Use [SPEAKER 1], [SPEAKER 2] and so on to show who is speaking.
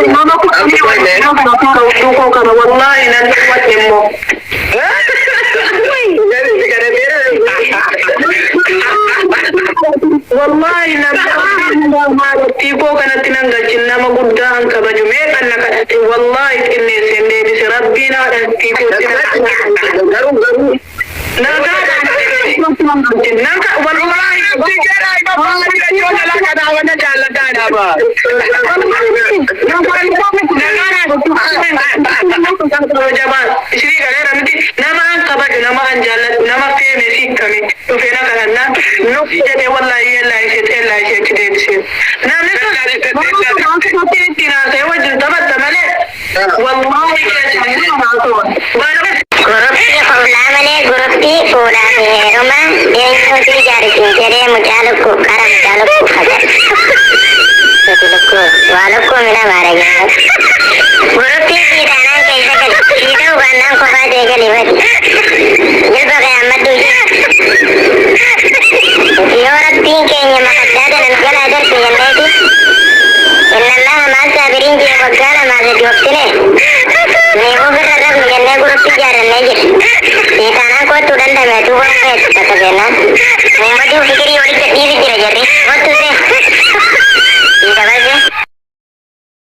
[SPEAKER 1] Nama kudhanii waliin kana hudduu koo kana wallaahi nan dhowwadhe immoo. Wallaahi nama haadhattii koo kanatti nan galchin, nama guddaa an kabaju meeqan na kadhate, wallaahi xinneesseen deebise. Rabbiin haadhattii kootti nan
[SPEAKER 2] Garuu
[SPEAKER 1] nagaadhaan nan galchin nan wallaahi. Isinii galeera miti? Nama an kabaju, nama an jaalladhu, nama feeme sikkami dhufe na kadhannaan nuuf jedhee, wallaahi yeellaa ishee xeellaa isheetti deebisee. Namni sun nama ittiin haasa'ee wajjin taphatta malee wallaahi keessaa haasa'u.
[SPEAKER 3] Guruppii fuulaa malee, guruppii fuudhaa fi heerumaa eenyuutii jaartiin jedhee mucaa lukkuu qara mucaa lukkuu fagal. Lukkuu waa lukkuu mina maara jedhu. Guruppii siitaanaan keessa gali. Sii ta'uu baannaan kophaa ta'e gali badi. Jilba kee ammaddu jedhu. Yoo Rabbiin keenya makaddaa tana nu jalaa darbe jenneeti. Inna Allaha maal saabiriin jee waggaa 2 3 obsine. Meequu birra rabni jennee guruppii ijaarrannee jira. Siitaanaan koottuu dandame atuu waan feetu takka jennaan. Muhammaduu fikirii walitti dhiisi jira jarri. Kottu see.